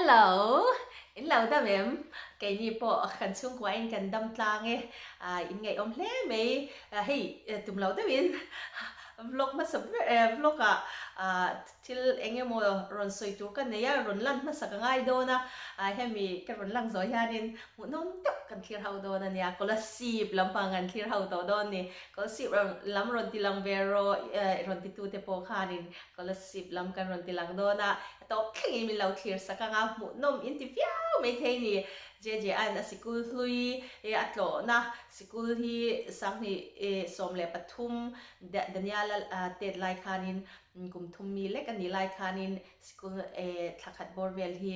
Hello! In lo dam em? Keini pawh kan chhungkuain kan dam tlang e. In ngaihawm hle mai. Hei tum lo deuhin vlog hmasa ber vlog ah Thil eng emaw rawn sawi tur ka nei a, rawn lan hmasa ka ngai dawn a, hemi ka rawn lang zawh hianin hmuhnawm deuh kan thlir ho dawn a nia, Kolasib lampang kan thlir ho tawh dawn ni, Kolasib lam rawn ti lang ve rawh rawn ti tute pawh khanin Kolasib lam kan rawn ti lang dawn a, tawp thlengin min lo thlir sak ang a, hmuhnawm in ti viau maithei ni, JJ-a'n a sikul hlui a tlawhna sikul hi 2013 Daniel-a tet lai khanin Kum thum mi lek a nih lai khanin sikul thla khat bawr vel hi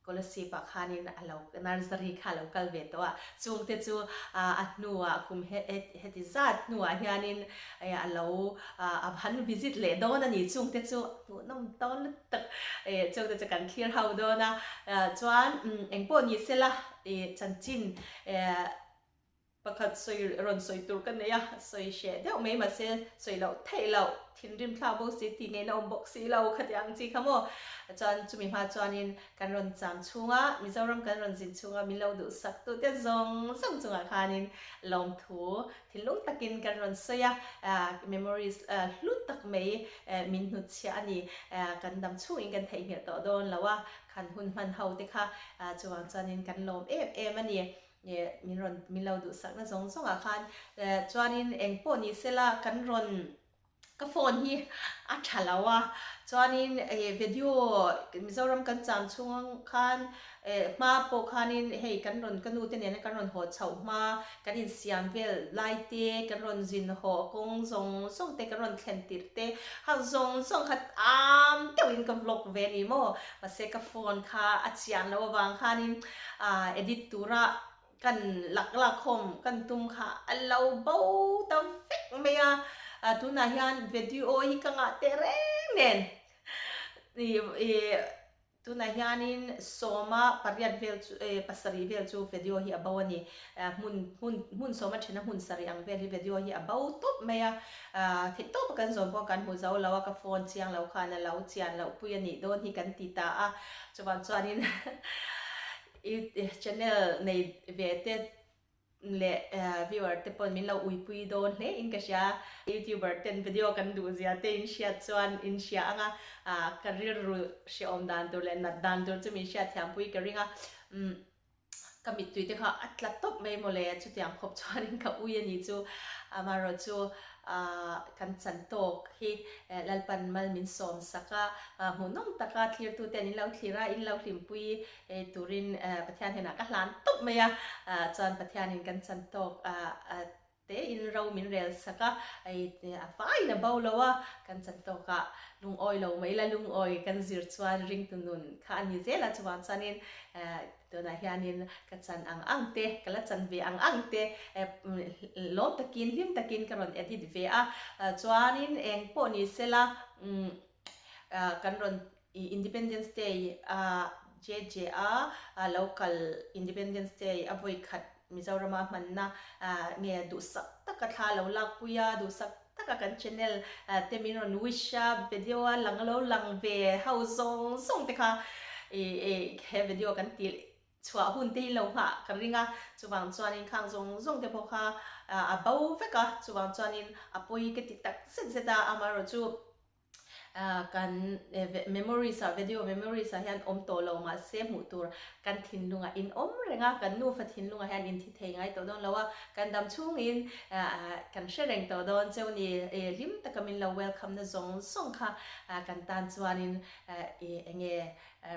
Kolasib ah khanin a lo nursery kha a lo kal ve tawh a, chungte chu a hnuah kum heti zat hnuah hianin a lo a han visit leh dawn a ni, chungte chu hmuhnawm tawn lutuk chungte chu kan thlir ho dawn a, chuan engpawh ni sela chanchin Pakhat sawi rawn sawi tur ka nei a, sawi hreh deuh mai mahse sawi loh theih loh, thinrim thlak bawk si, tih ngaihna awm bawk si lo khati ang chi kha maw. Chuan chumi hma chuanin kan rawn cham chhunga, Mizoram kan rawn zin chhunga min lo duhsak tute zawng zawng chungah khanin lawmthu thinlung takin kan rawn sawi a, memories hlu tak mai min hnutchhiah a ni. Kan dam chhungin kan theihnghilh tawh dawn lo a, khan hun hman ho te kha chuvang chuanin kan lawm em em a ni. Min rawn min lo duhsakna zawng zawngah khan chuanin eng pawh ni sela kan rawn ka phone hi a tha lo a chuanin video Mizoram kan cham chhung khan hma pawh khanin hei kan rawn ka nu te nena kan rawn haw chhoh hma kan insiam vel lai te kan rawn zin haw kawng zawng zawng te kan rawn thlen tirh te hang zawng zawng kha am deuhin ka vlog ve a ni maw mahse ka phone kha a chian loh avang khanin Edit tura kan lak lak khawm kan tum kha a lo bo ta vek mai a, tunah hian video hi ka ngah teh reng nen tunah hianin sawma pariat vel chu pasarih vel chu video hi a bo a ni, hmun hmun hmun sawma thena hmun sarih ang vel hi video hi a bo tawp mai a, theihtawpa kan zawm pawh kan hmu zo lo a, ka phone chiang lo khan a lo chian loh pui a nih dawn hi kan ti ta a. Chuvang chuanin i channel nei ve te leh viewer te pawn min lo uipui dawn hle in ka hria. Youtuber ten video kan duh zia te in hriat chuan in hria ang a, ka rilru hrehawm dan tur leh nat dan tur chu min hriatthiampui ka ring a. Ka mittui te kha a tla tawp mai mawle, chutiang khawp chuanin ka ui a ni chu. Amaherawh chu kan chan tawk hi Lalpan mal min sawm sak a, hmuhnawm taka thlirtuten in lo thlir a, in lo hlimpui turin Pathian hnenah ka hlan tawp mai a, chuan Pathianin kan chan tawk Te in ro min rel sak a, hei a faiin a bo lo a, kan chan tawk ah lungawi lo mai la lungawi kan zir chuan ringtu nun kha a ni zel a, chuvang chuanin tunah hianin ka chan ang ang te, ka la chan ve ang ang te lawm takin hlim takin ka rawn edit ve a, chuanin eng pawh ni sela kan rawn I Independence Day a JJ a lo kal Independence Day a vawi khat Mizorama hmanna nge duhsak taka thla lo lakpui a, duhsak taka kan channel te min rawn wish a, video a lang lo lang ve ho zawng zawng te kha i he video kan tih chhuah hun te hi lo nghah ka ring a, chuvang chuanin khang zawng zawng te pawh kha a bo vek a, chuvang chuanin a pawi ka ti tak zet zet a, amaherawhchu Kan memories ah video memories ah hian awm tawh lo mahse hmuh tur kan thinlungah in awm reng a, kan nufa thinlungah hian in thi thei ngai tawh dawn lo a, kan dam chhungin kan hre reng tawh dawn cheu ni hlim taka min lo welcome na zawng zawng kha kan tan chuanin eng nge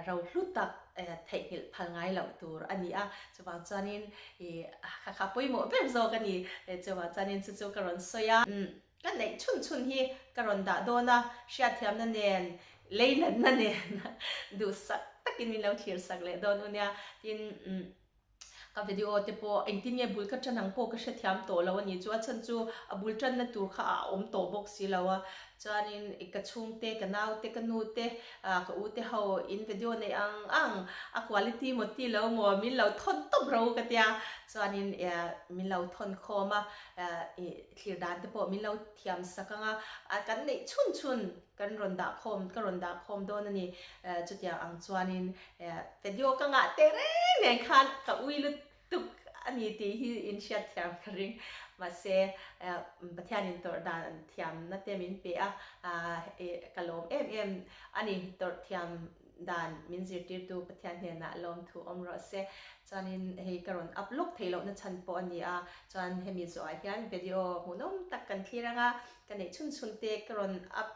ro hlu tak theihnghilh phal ngai loh tur a ni a, chuvang chuanin kha kha pawimawh ber zawk a ni, chuvang chuanin chu chu ka rawn sawi a. Ka neih chhun chhun hi ka rawn dah dawn a, hriatthiamna nen, leinatna nen duhsak takin min lo thlir sak leh dawn u nia. Tin, ka video te pawh engtin nge bul ka tan ang pawh ka hrethiam tawh lo a ni chu, a chhan chu a bul tanna tur kha a awm tawh bawk si lo a. Chuanin ka chhungte, ka naute, ka nute, ka ute ho in video neih ang ang a quality maw ti lo maw min lo thawn tawp ro ka tia. Chuanin min lo thawn khawm a, ih thlir dan te pawh min lo thiam sak ang a, kan neih chhun chhun kan rawn dah khawm, ka rawn dah khawm dawn a ni. Chutiang ang chuanin video ka ngah teh reng nen khan ka ui lut tuk a ni tih hi in hriat thiam ka ring. Mahse, Pathianin tawrh dan thiamna te min pe a, ka lawm em em a ni. Tawrh thiam dan min zirtirtu Pathian hnenah lawmthu awm rawh se. Chuanin hei ka rawn up lawk theih lohna chhan pawh a ni a, chuan hemi zawhah hian video hmuhnawm tak kan thlir ang a, ka neih chhun chhun te ka rawn up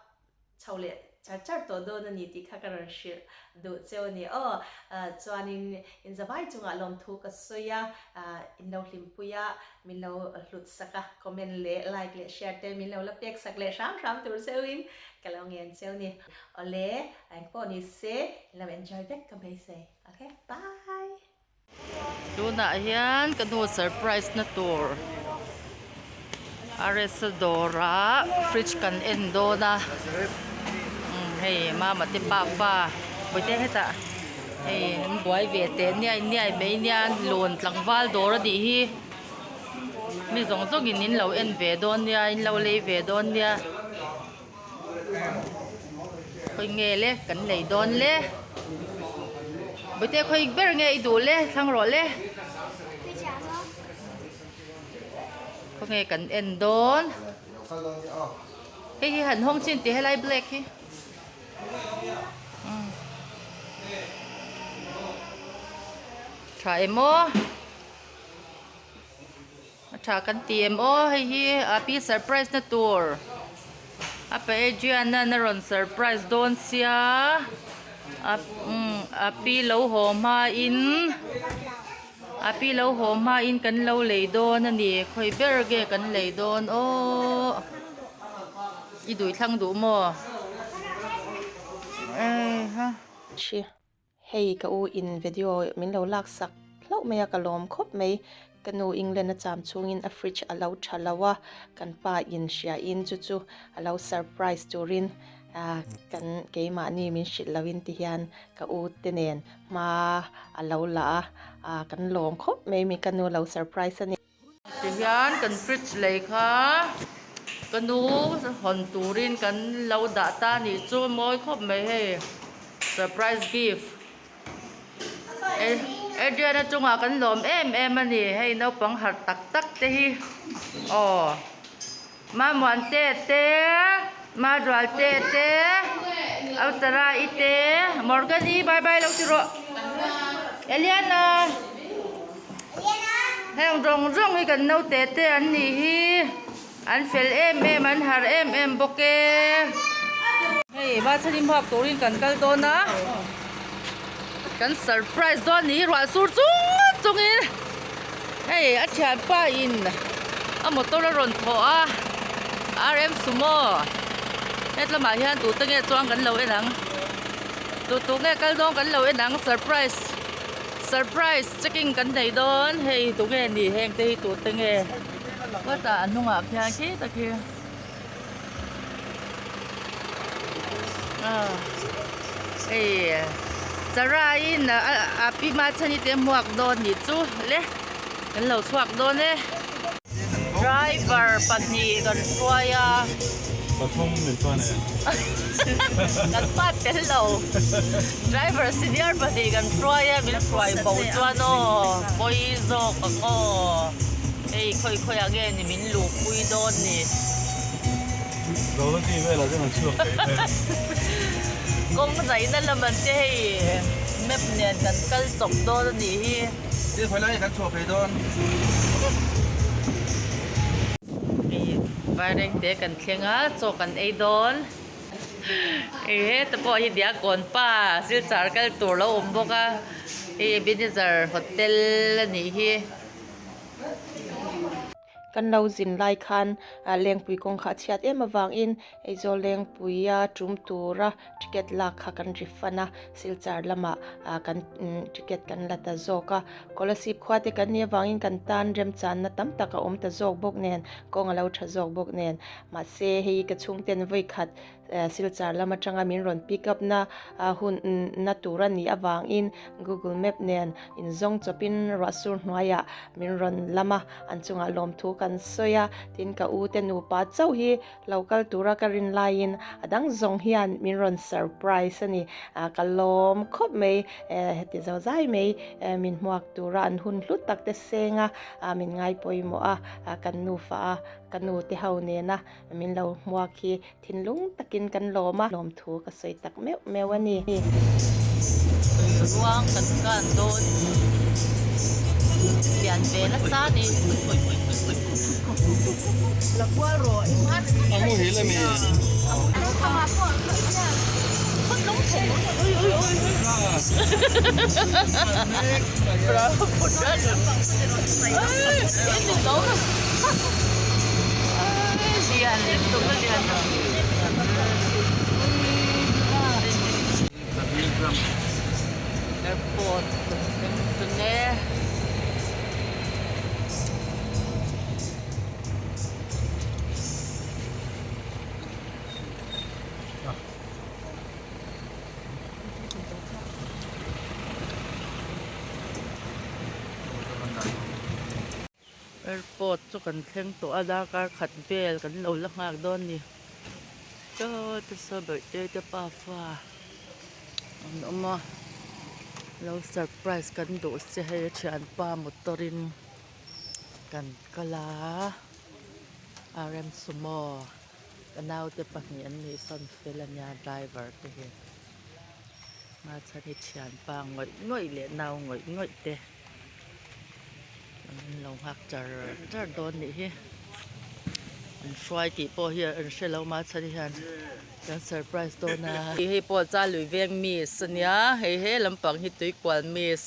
chho leh char char tawh dawn a ni tih kha ka rawn hrilh duh cheu a ni aw. Chuanin inzavai chungah lawmthu ka sawi a, in lo hlimpui a, min lo hlut sak a, comment leh like leh share te min lo la pek sak leh hram hram tur cheuin ka lo ngen cheu ni. Awle, engpawh ni se in lo enjoy vek ka beisei. Ok, bye! Tunah hian ka nu surprise na tur RS dawrah fridge kan en dawn a hei mama te papa bawihte hetah hei an buai ve teh niai niai mai nia lawn tlangval dawr a nih hi mi zawng zawngin in lo en ve dawn nia in lo lei ve dawn nia. Khawi nge le kan lei dawn le Bawihte khawi ber nge i duh le thlang rawh le Khaw nge kan en dawn Hei hi han hawng chin tih helai black hi Tha em aw. A tha kan ti em aw hei hi a pi surprise na tur a pa Adrian an a rawn surprise dawn sia a umm a pi lo haw hma in a pi lo haw hma in kan lo lei dawn a ni khawi ber nge kan lei dawn aww i duh thlang duh maw eiha. Hei ka u in video min lo lak sak hlauh mai a, ka lawm khawp mai. Ka nu England a cham chungin a fridge a lo tha lo a, kan pa in hria in chu chu a lo surprise turin ah kan keimahni min hrilh lo in ti hian ka u te nen hma a lo la a, ah kan lawm khawp mai mi ka nu lo surprise a ni. Tihian kan fridge lei kha ka nu hawn turin kan lo dah ta a nih chu mawi khawp mai hei surprise gift Adrian a chungah kan lawm em em a ni hei naupang harh tak tak te hi aw Mamuante te Mazualte te Autara-i te Morgan-i bye bye lo ti rawh Eliana heng zawng zawng hi kan naute te an nih hi an fel em em an harh em em bawk e hei Vachhanim hmuak turin kan kal dawn a kan surprise dawn ni hi ruah sur chung chungin Hei a thianpa in a motor a rawn thawh a RM Sumo hetlamah hian tute nge chuang kan lo en ang tu tu nge kal dawn kan lo en ang surprise surprise checking kan nei dawn hei tu nge ni heng te hi tute nge kawtah a hnungah khian khi tak hi. Hei Sarai-in a pi Machhani te hmuak dawn nih chu le kan lo chhuak dawn e. Driver pahnih kan hruai a. Pathum min chuan e. Kan pat tel lo. Driver senior pahnih kan hruai a min hruai bo chuan aw pawi zawk ang aw. Hei khawi khawi ah nge ni min luh pui dawn ni. Zola ti velah chuan an chhuak thei hle. Kawng zaihna lam an che hei map nen kan kal chawp dawn a nih hi. Thil khawi lai kan chhuah phei dawn. Hei vairengte kan thleng a chaw kan ei dawn. Hei heta pawh hi Diakkawn pa Silchar kal tur lo awm bawk a hei Ebenezer hotel a nih hi. Kan lo zin lai khan Lengpui kawng kha a chhiat em avangin Aizawl Lengpuia tum tura ticket lak kha kan refund a, Silchar lamah kan ticket kan la ta zawk a. Kolasib khua te kan nih avangin kan tan remchanna tam tak a awm ta zawk bawk nen, kawng a lo tha zawk bawk nen. Mahse hei ka chhungten vawikhat Silchar lam atanga min rawn pick up na hun na tur a nih avangin Google Map nen inzawng chawpin ruahsur hnuaiah min rawn lam a, an chungah lawmthu kan sawi a, tin ka u te nupa chauh hi lo kal tura ka rin laiin a dang zawng hian min rawn surprise a ni, ka lawm khawp mai, heti zo zai mai min hmuak tura an hun hlu tak te seng a, min ngai pawimawh a, kan nufa a, ka nu te ho nena min lo hmuak hi Thinlung takin kan lawm a, lawmthu ka sawi tak meuh meuh a ni. Ruang kan kan dawn lian ve nasa a ni. A muhil a mi. Airport kan thleng dawn e. Airport chu kan thleng tawh a darkar khat vel kan lo la nghak dawn a ni chaw te saw bawihte te pafa an awm a lo surprise kan duh se hei a thianpa motor in kan kal a RM sumo ka naute pahnih an nih sawn fel a nia driver te hi hmachhani thianpa ngawih ngawih leh nau ngawih ngawih te. An lo nghak char char dawn nih hi an hruai tih pawh hi an hre lo mahse hian kan surprise dawn a. Hei pawh cha lui veng miss a nia hei he lampang hi tui kual miss.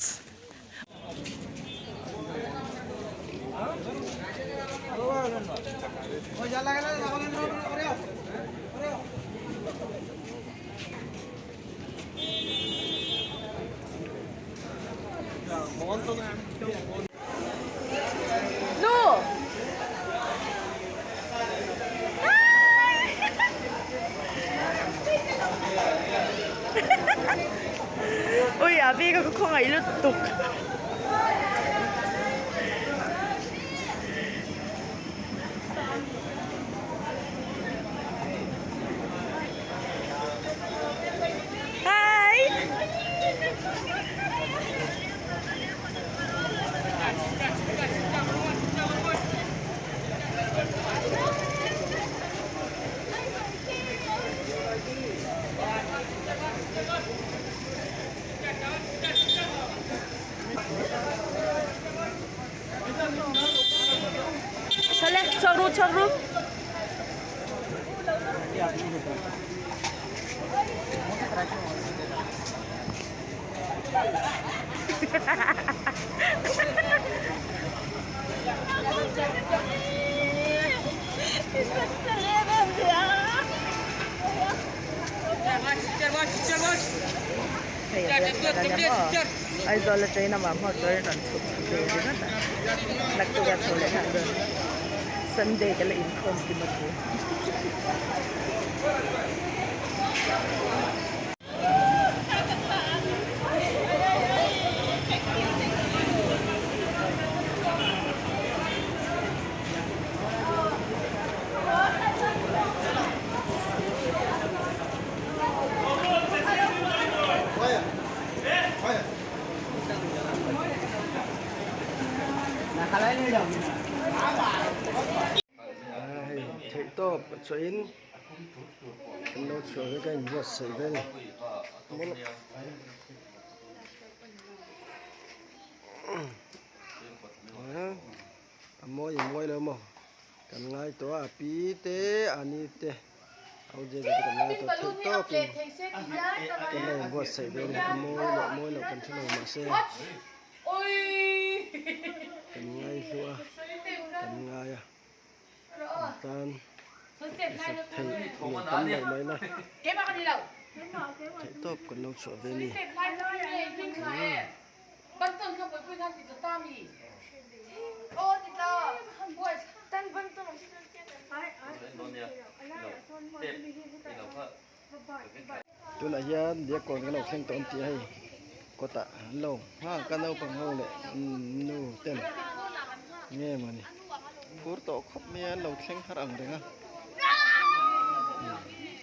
Nu! Ui a bik a ka khawngaih lutuk. Hi! Chale, chak ru, chak ru. Aizawl atangin amah hmuh turin rawn chhuk ve ringawt a naktuk ah chho leh nghal dawn Sunday ka la inkhawm kim a thu. Hei theih tawp a chhuahin kan lo chhuah vek a inbuatsaih vel mawlh a mawi a mawi lo maw kan ngai tawh a a pi te a ni te au je je te kan ngai tawh theih tawpin kan lo inbuatsaih ve a ni a mawi loh mawi loh kan hre lo mahse kan ngaihlu a kan ngai a. Kan tan sak theih ni tam lo mai la theih tawp kan lo chhuah ve a ni. Tunah hian Diakkawn kan lo thleng tawh an ti a hei kawtah an lo nghak a naupang ho leh nu ten nge mawni phur tawh khawp mai a an lo thleng har ang reng a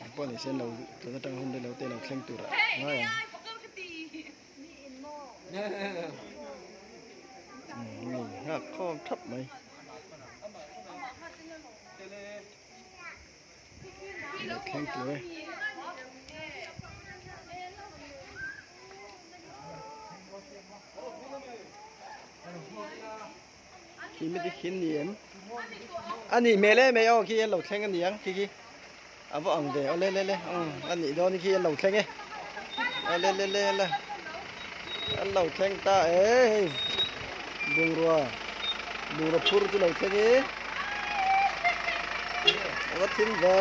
engpawh ni se an lo tun atang hun rei lo te lo thleng tur ah ngai ang mi nghak khawm thap mai. Thleng tur e. Khi mi khi ni em a nih hmel em mai aw khi an lo thleng a ni ang khi khi a va ang ve aw le le le a nih dawn khi an lo thleng e aw le le le le an lo thleng ta e hei bungrua bungrua phur chu lo thleng e. A va thim ve.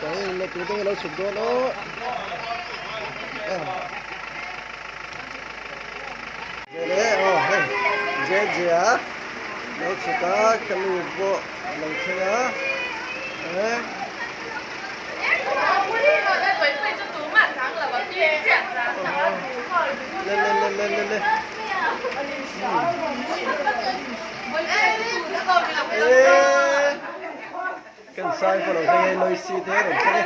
Cái là tụi tôi lo sụp đổ đó. Dễ oh hei dễ dễ á. Lo chhuk a ka nu pawh a lo thleng a. Eh. Le le le le le le. Kan sai pawh lo thleng e Loisi te rawn thleng e.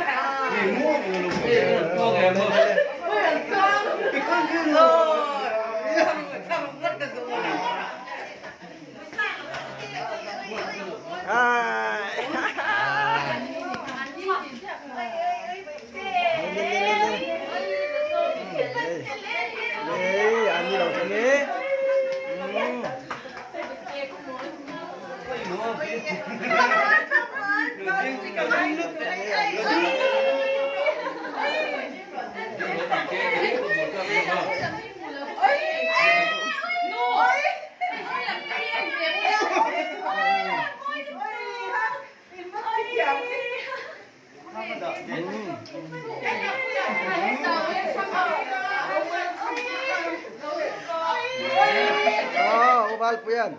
Aw Valpuian.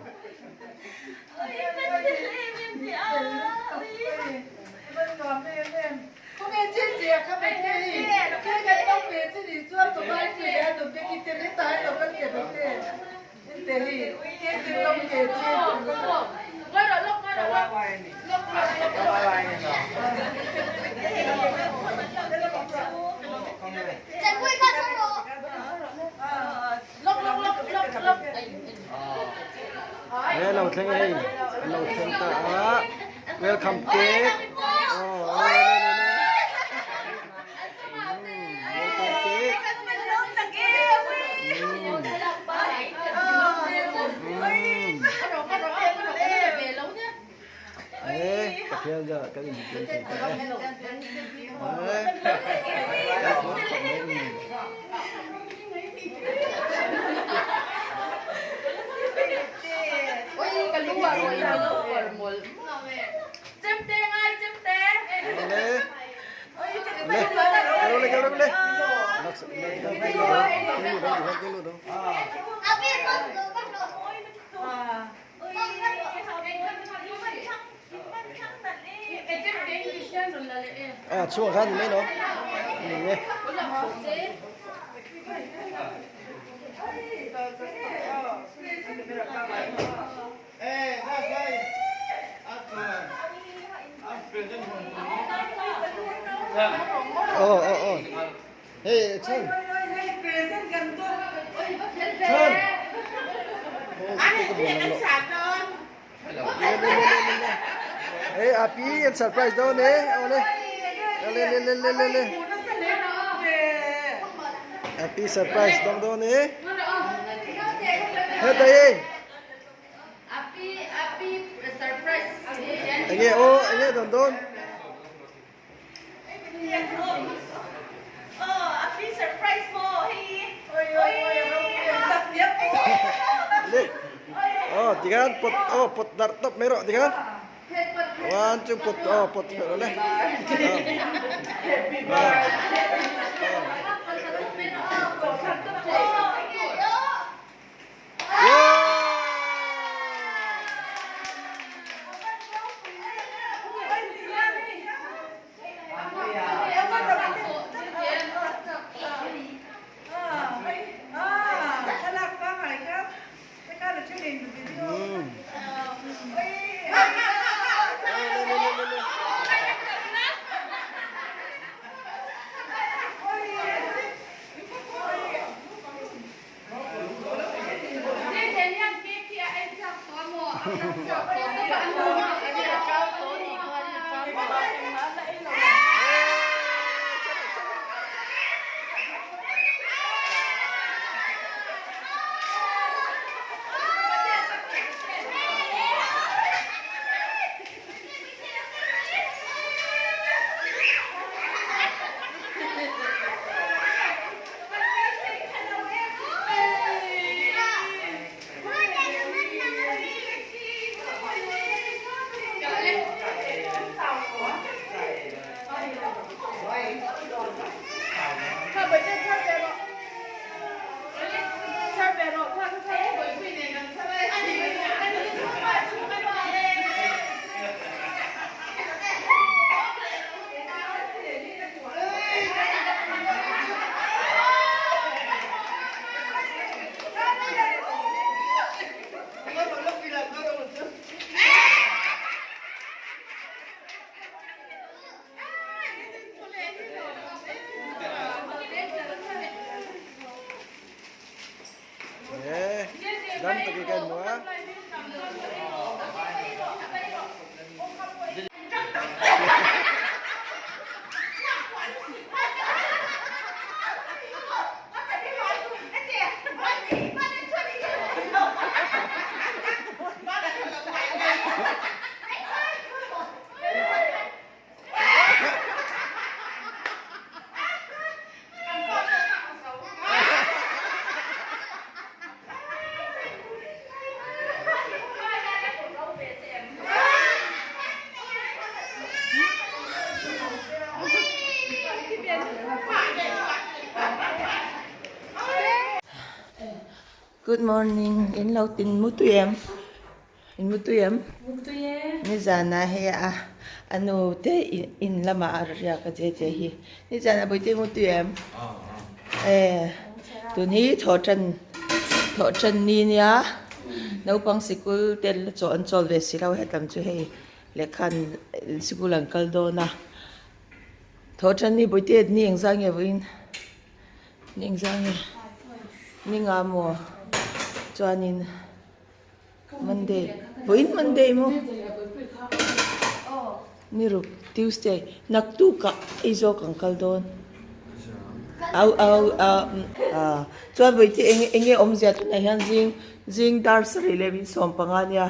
He lo thleng hei an lo thleng ta a welcome cake aw welcome cake Ê, Pathian giờ cái gì mình thei ta e. À, chhuak khan ni mai lo. Ni e. Ờ ờ ờ. Hey, Chen. Chen. Hey, Api, an surprise dawn e. Awle. Le le le le le le. Api surprise dawn dawn e. Heta e. Enge aw, enge dawn dawn. Tikhan pawt aw pawt darh tawp mai rawh tikhan. One two pawt aw pawt pherh rawh le. Dam takin ka inhmu a. Good morning in lo tin mu tui em in mu tui em nizan ah hei a a nu te in lamah a riak a che che hi nizan ah bawihte mu tui em eh tun hi thawh tan thawh tan ni nia naupang sikul te la chaw an chawl ve si lo hetlam chu hei lehkha sikul an kal dawn a thawh tan ni bawihte ni engzah nge vawiin. Ni engzah nge ni nga maw chuanin Monday vawiin Monday maw ni ruk Tuesday naktukah Aizawl kan kal dawn au au ah chuan vawi te eng enge awmzia tunah hian zing zing dar sarih leh min sawm panga nia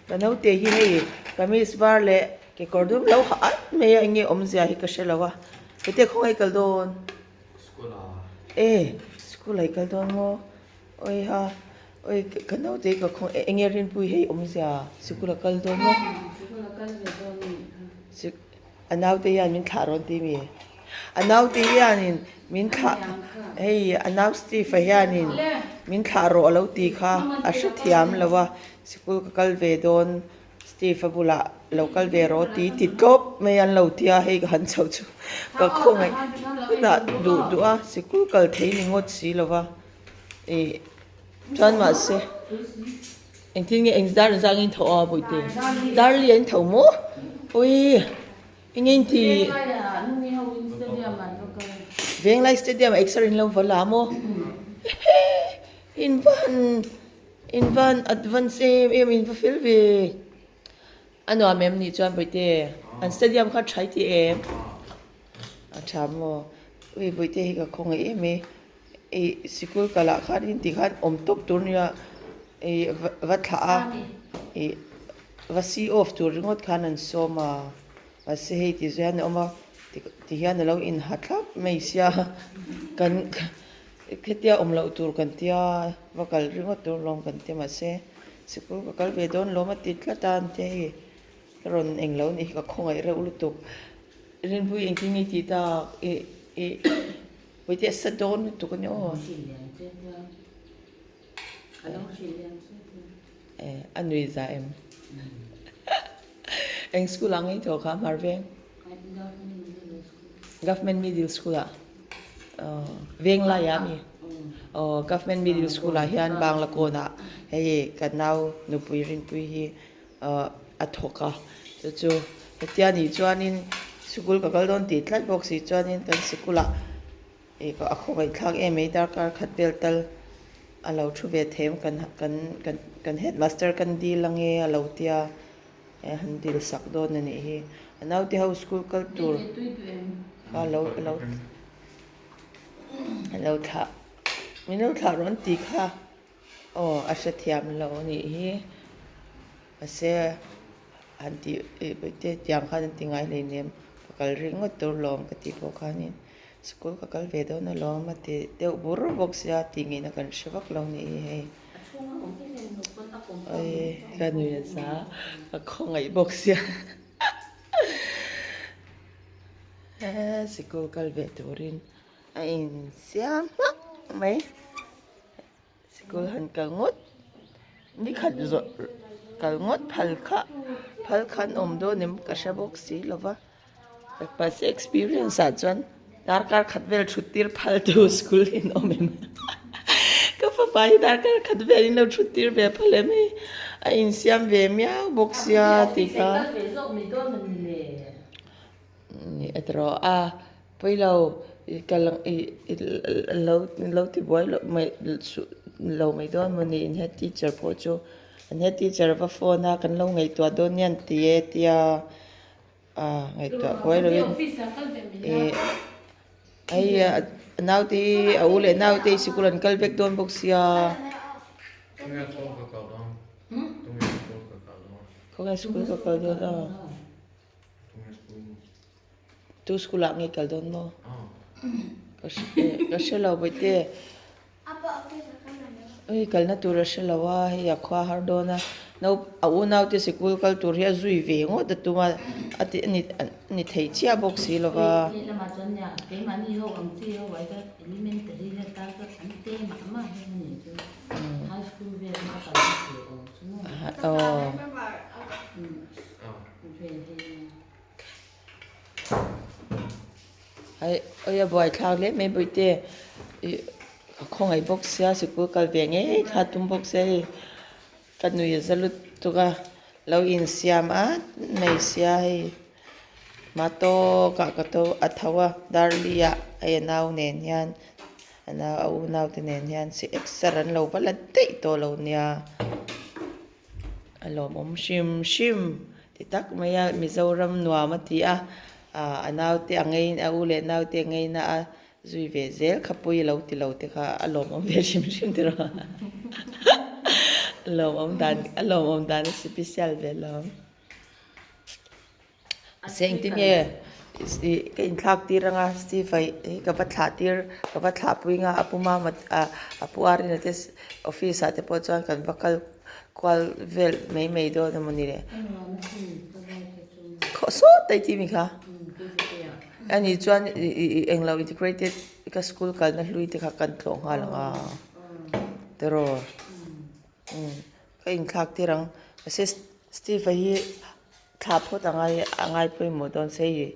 ka naute hi hei kamis var leh kekawr dum lo ha at mai a enge awmzia hi ka hre lo a hete khawngaih kal dawn. E school ah i kal dawn maw awi ha awi ka naute hi ka khaw eng nge rinpui hei awmzia sikul a kal dawn maw a naute hian min thlah rawn ti mi a naute hianin min thlah hei a nau Steve a hianin min thlah rawh a lo ti kha a hrethiam lo a sikul ka kal ve dawn. Steve a bulah lo kal ve rawh ti ti tlawp mai an lo tia hei ka han chho chu ka khawngaih hunah duh duh a sikul kal thei ni ngawt si lo va ih chuan mahse engtin nge eng dar zang in tho a bawihte darli an tho maw ui eng nge in ti Venglai stadium ah exer in lo va la maw in va han. In van advance em em in va fel ve. A nuam em nih chuan Bawihte an stadium kha tha i ti em? A tha maw? Ui Bawihte hi ka khawngaih em e. Ih sikul kalah khan in ti khan awm tawp tur nia ih va thlah a ih va see off tur ringawt khan an sawm a mahse hei ti zawh hian a awm a ti hian a lo inha thlap mai sia kan. Hetia awm loh tur kan tia va kal ringawt tur lawm kan tia mahse. Sikul ka kal ve dawn lawm a ti tlat a an tia hei ka rawn eng lo nih hi ka khawngaih reuh lutuk. Rinpui engtin nge i tih tak i i Puite a sa dawn lutuk a ni aw. A nui za em? Eng school ah ngei tawh kha Hmar veng? Government Middle School ah veng lai ah mi? Aw Government Middle School ah hian Bangla kawn ah hei ka nau nupui Rinpui hi a thawk a chu chu hetia nih chuanin sikul ka kal dawn tih tlat bawk si chuanin kan sikul ah Ih a khawngaihthlak em mai darkar khat vel tal a lo thu ve thei ang kan kan kan kan headmaster kan dil ange a lo tia eh han dil sak dawn a nih hi a naute ho school kal tur kha lo lo a lo thlah min lo thlah rawn tih kha aw a hrethiam lo a nih hi mahse han tih ih te tiang khan an ti ngai hleinem ka kal ringawt tur lawm ka tih pawh khanin. School ka kal ve dawn alawm a ti deuh bur bawk sia tih ngei na kan hre vak lo nih hi hei. Awii ka nui a za ka khawngaih bawk sia he sikul kal ve turin a insiam hmak mai sikul han kal ngawt nikhat zawh kal ngawt phal kha phal khan awm dawn em ka hre bawk si lova. Mahse experience ah chuan darkar khat vel thut tir phal tu school in awm em ka fapa hi darkar khat vel in lo thut tir ve phal em hei a insiam ve miau bawk sia tih kha ni a tawh a pawilo i kal ang i lo lo ti buai loh mai lo mai dawn maw ni in head teacher pawh chu an head teacher va phone a kan lo ngaihtuah dawn nia an ti e tia. A ngaihtuah buai loin ih hei a naute hi a u leh naute hi sikul an kal vek dawn bawk sia khawnge school ka kal dawn a tu school ah nge kal dawn maw ka ka hre lo bawihte. Hei kalna tur a hre lo a, hei a khua har dawn a, no a unaute sikul kal tur hi a zui ve ngawt a tum a, a ti a ni a ni thei chiah bawk si lo va. Aw. Hei awi a buaithlak hle mai bawihte ih ka khawngaih bawk sia sikul kal ve ngei kha tum bawk sia hei ka nui a za lutuk a lo insiam at mai sia hei hma tawkah ka tho a tho a darli ah hei a nau nen hian a nau a unau te nen hian si exer an lo va la daih tawh lo nia. A lawmawm hrim hrim ti tak mai a Mizoram nuam a ti a ah a naute a ngei a u leh naute a ngei na a zui ve zel kha pui lo ti lo te kha a lawmawm ve hrim hrim ti rawh a lawmawm dan a lawmawm dan a special ve lawm. Mahse engtin nge ih ka inthlak tir anga Steve hi ka va thlah tir ka va thlah pui anga a pu mama ah a pu Arina te office ah te pawh chuan kan va kal kual vel mai mai dawn emaw ni le khaw sawt a i tih mi kha ani chuan ih ih englo integrated ka school kalna hlui te kha kan tlawh nghal ang a tiraw umm ka inthlak tir ang mahse Steve a hi. Thla phawt a ngai a ngai pawimawh dawn se hei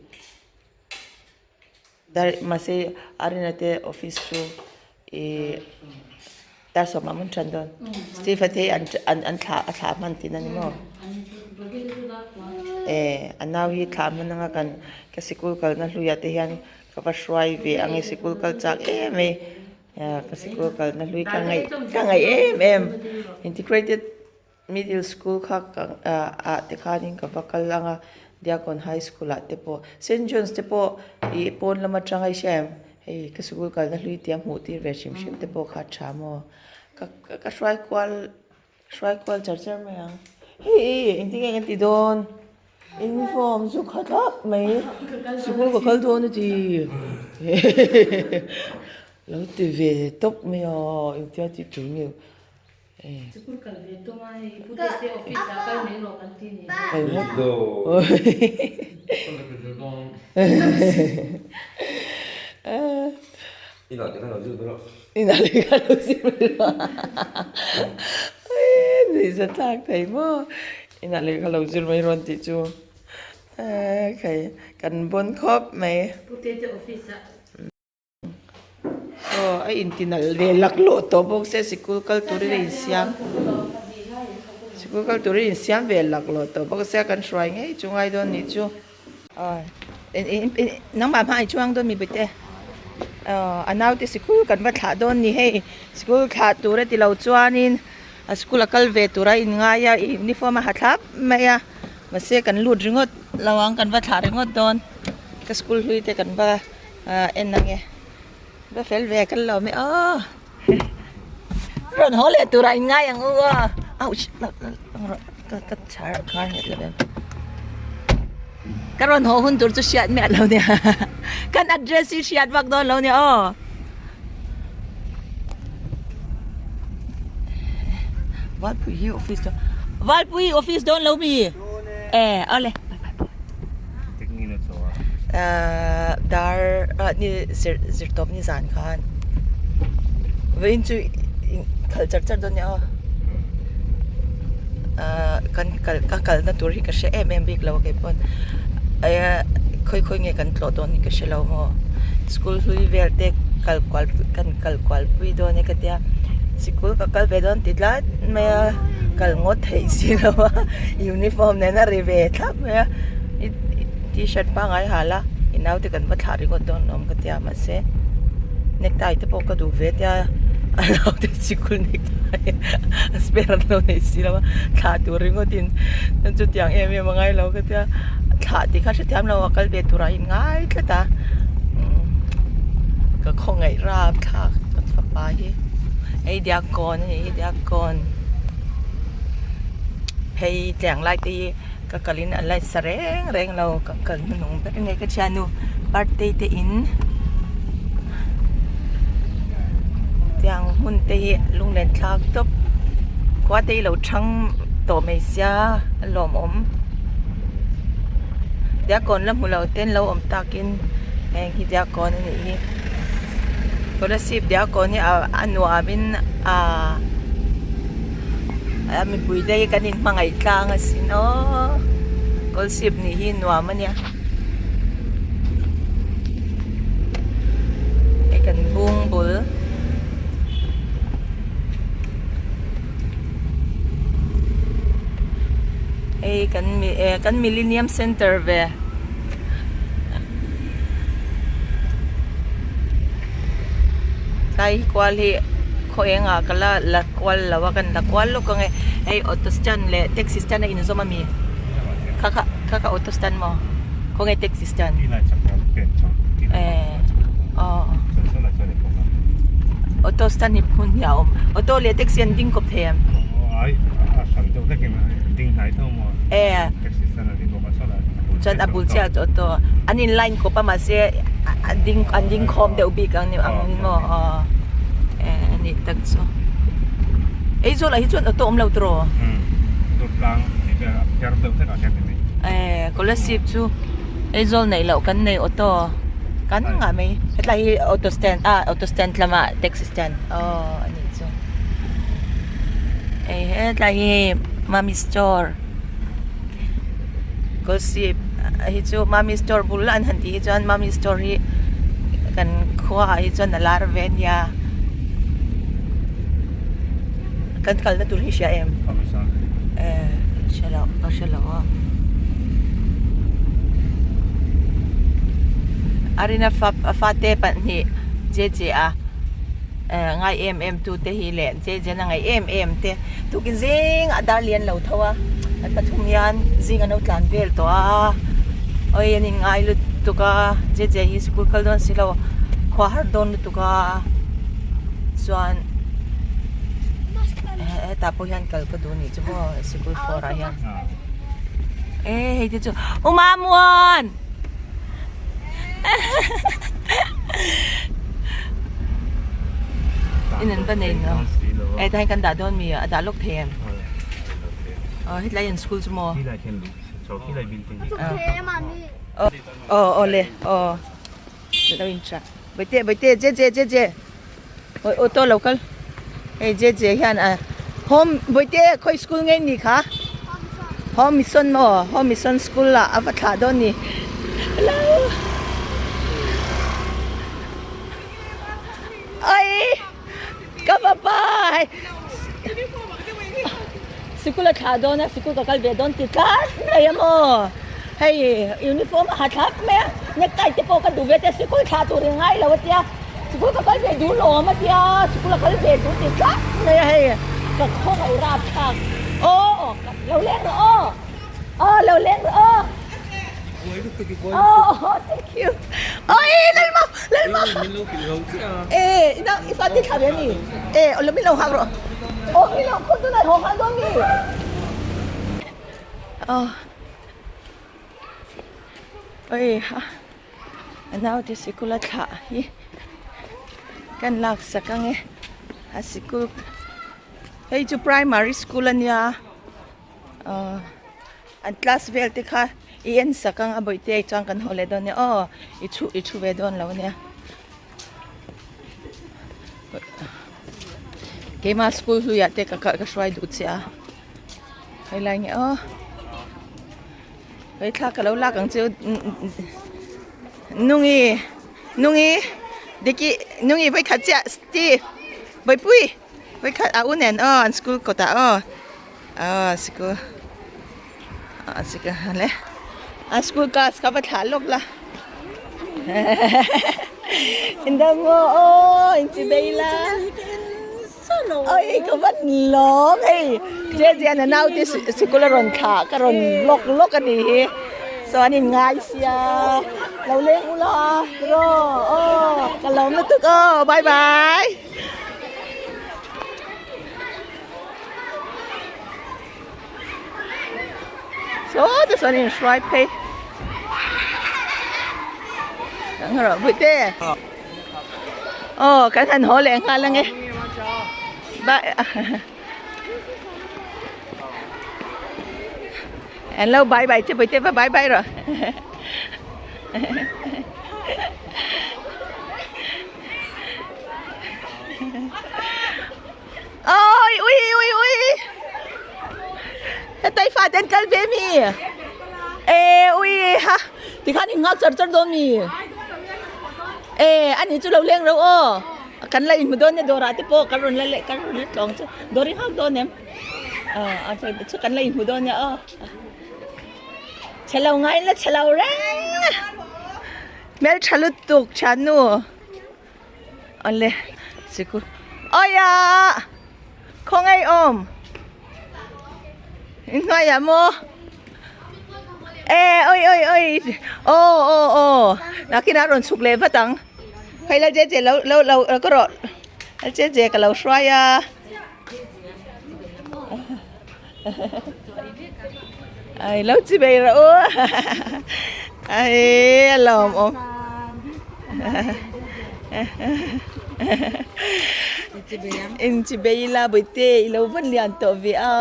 dar mahse Arina te office chu ih dar sawmah an tan dawn Steve a te hi an an an thlah a thlah hman tihna ni maw eh a nau hi thlah hman anga kan ka sikul kalna hluiah te hian ka va hruai ve ang e sikul kal chak em mai ka sikul kalna hlui ka ngaih ka ngaih em em integrated. Middle school kha ka ah te khanin ka va kal ang a, Diakon High School ah te pawh, Saint John's te pawh ih pawn lam atang a i hria em? Hei ka sikul kalna hlui tia hmuh tir ve hrim hrim te pawh kha a tha maw? Ka ka hruai kual hruai kual char char mai ang. Hei ih engtin nge kan ti dawn? Uniform chu kha thlap mai, sikul ka kal dawn a ti lo ti ve tawp mai a, engtia tih tur nge? Nuihza thlak thei maw inah lehkha lo zir mai rawn tih chu khai kan bawn khawp mai. Aw a intinalh ve laklawh tawh bawk se sikul kal turin a insiam sikul kal turin a insiam ve laklawh tawh bawk se kan hruai ngei chu ngai dawn nih chu aw nangmah hma i chuang dawn mi bute aw a naute sikul kan va thlah dawn ni hei sikul thlah tur a ti lo chuanin a sikul a kal ve tur a inngai a uniform a ha thlap mai a mahse kan lut ringawt lo ang kan va thlah ringawt dawn ka school hlui te kan va. Ah en ang e va fel ve kal lo mai aw rawn haw leh turah in ngai ang u aw ouch ka ka char khar nghet lo em ka rawn haw hun tur chu hriat miah lo nia kan address hi hriat vak dawn lo nia aw Valpui hi office dawn Valpui office dawn lo mi e awle. Ahh dar ah ni zir zir tawp ni zan khan vawiin chu khalh char char dawn nia aw ahh kan kal ka kalna tur hi ka hre em em bik lo a keipawn eh khawi khawi nge kan tlawh dawn hi ka hre lo maw school hlui vel te kal kual kan kal kual pui dawn e ka tia sikul ka kal ve dawn ti tlat mai a kal ngawt theih si lo a uniform nen a ri ve thlap mai a. I t-shirt pangngai ha la i naute kan va thlah ringawt dawn awm ka tia mahse necktie te pawh ka duh ve tia a naute sikul necktie a spare an lo nei si lo a thlah tur ringawt in chutiang em em a ngai lo ka tia thlah tih kha hrethiam lo a kal ve turah in ngai tlat a ka khawngaih rap thlak ka fapa hi hei diakkawn a nih hi diakkawn phei tiang lai te hi. Ka kalin a light sa reng reng lo ka kal hnuhnung ber nge ka thiannu birthday te in tiang hmun te hi lunglen thlak tawp khua te hi lo thang tawh mai sia a lawmawm diakkawn la hmu lo ten lo awm takin heng hi diakkawn a nih hi kolasib diakkawn hi a nuamin ahh. A mipui te hi kan inhmangaih tlang asin aw kawlsip nih hi nuam a nia hei kan bung bul hei kan eh kan millenium center ve. Tlai kual hi khaw engah ka la la kual lo a kan la kual lawk ang e hei auto stand leh taxi stand a inzawm ami kha kha kha kha auto stand maw khawnge taxi stand eh aw auto stand hi hmun hi a awm auto leh taxi an ding kawp thei em eh chuan a bul chiah chu auto an in line kawp a mahse a ding an ding khawm deuh bik ang ni ang maw aw eh a nih tak chu Aizawl ah hi chuan auto awm lo tiraw eh Kolasib chu Aizawl neih loh kan nei auto kan ngah mai hetlai hi auto stand ah auto stand lamah taxi stand aw a nih chu hei hetlai hi mummy store. Gossip hi chu mummy store bul an han tih hi chuan mummy store hi kan khua ah hi chuan a lar ve a nia kan kalna tur hi hria em eh hre lo ka hre lo a a rina fa fate pahnih je je a eh ngai em em tu te hi leh je je na ngaih em em te. Tukin zing a dar lian lo tho a, an pathum hian zing an lo tlan vel tawh a, awi an inngai lutuk a, Jeje hi school kal dawn si lo, khua har dawn lutuk a, chuan hetah pawh hian kal ka duh nih chu maw sikul fawr ah hian e hei te chu u Mamuan in an va nei no. Eh tah hian kan dah dawn mi a dah lawk thei em? Aw hetlai an school chu maw? Aw aw le aw lo in tha Bawihte Bawihte je je je je awi auto lo kal hei je je hian a home Bawihte khawi school nge ni kha home mission maw home mission school ah a va thlah dawn ni hello Oi! Ka papa hei sikul a thlah dawn a sikul ka kal ve dawn ti tlat mai a maw hei uniform a ha thlap mai a necktie te pawh ka duh ve te sikul thlah tur in ngai lo a tia sikul ka kal ve duh lawm a tia sikul a kal ve duh ti tlat mai a hei ka khawngaih rap thlak aw lo leng rawh aw aw lo leng rawh aw. Aw thank you oi lalma lalma e ina i fa ti thla ve mi e lo min lo hak rawh aw min lo khun tunah haw nghal dawn mi aw oi ha a naute sikul a thlah hi kan lak sak ange a sikul hei chu primary school ania aw An class vel te kha i en sak ang a bawihte ai chuan kan haw leh dawn nia aw i chhu i thu ve dawn lo ania keimah school hluiah te ka ka hruai duh che a helai nge aw hei thla ka lo lak ang chu nungi nungi diki nungi vawikhat chiah steve bawihpui vawikhat a u nen aw an school kawtah aw. Aw sikul ah sikul le a school class kha va thlah lawk la indang maw aw inchi bei la oi ka va lawm hei je je an nau te sikul a rawn thlah ka rawn lawk lawk a ni hi chuan in ngai sia lo leng ula tiraw aw ka lawm lutuk aw bye bye. Saw te sawn in hruai phei ang rawh pui te aw kan han haw leh nghal ange bye an lo bye bye che pui te va bye bye rawh Ôi, ui ui ui. Hetai fa ten kal ve mi. E ui ha. Ti khan in ngak char char dawn mi. E ani chu lo leng ro o. Kan la in mu dawn ne dawrah te pawh kan rawn la leh kan rawn la tlawng chu dawr i nghak dawn em. A chu kan la in hmu dawn nia aw. Chhe lo ngai la chhe lo reng. Hmeltha lutuk thiannu. Awle sikul awia khawngaih awm inhnuaiah maw e oi oi oi aw aw aw nakinah rawn chhuk leh vat ang hei la je je lo lo lo ka rawh la je je ka lo hruai a ai lo chi bei rawh u ai a lawm awm in chi bei la bawihte i lo van lian tawh ve a